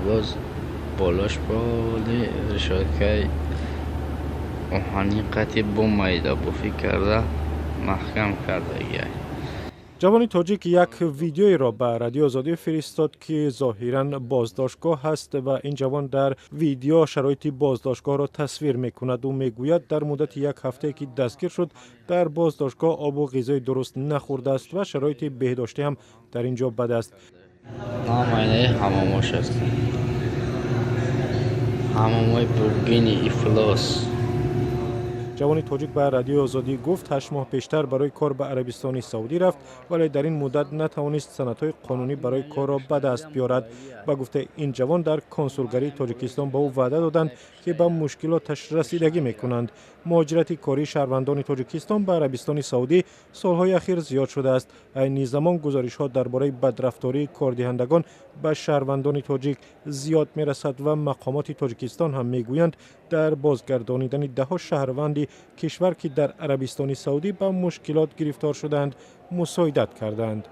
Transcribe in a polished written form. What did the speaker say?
Боз болош боли решёткаи оҳанӣ қати бо майдабофӣ карда маҳкам кардагиай. Ҷавони тоҷик як видеоеро ба Радиои Озодӣ фиристод, ки зоҳиран боздоштгоҳ аст, ва ин ҷавон дар видео шароити боздоштгоҳро тасвир мекунад. Ӯ мегӯяд, дар муддати як ҳафтае, ки дастгир шуд, дар боздоштгоҳ обу ғизои дуруст нахӯрдааст ва шароити беҳдоштӣ ҳам дар ин ҷо бад аст. Намайнаи ҳамомош аст, ҳамомои бургини ифлос. Ҷавони тоҷик ба Радиои Озодӣ гуфт, 8 моҳ пештар барои кор ба Арабистони Саудӣ рафт, вале дар ин муддат натавонист санадҳои қонунӣ барои корро ба даст биёрад. Ба гуфтаи ин ҷавон, дар консулгарии Тоҷикистон ба ӯ ваъда доданд, ки ба мушкилоташ расидагӣ мекунанд. Муҳоҷирати кории шаҳрвандони Тоҷикистон ба Арабистони Саудӣ солҳои ахир зиёд шудааст. Айни замон гузоришҳо дар бораи бадрафтории кордиҳандагон ба шаҳрвандони тоҷик зиёд мерасад ва мақомоти Тоҷикистон ҳам мегӯянд, дар бозгардонидани даҳҳо шаҳрванди кишвар, ки дар Арабистони Саудӣ ба мушкилот гирифтор шудаанд, мусоидат кардаанд.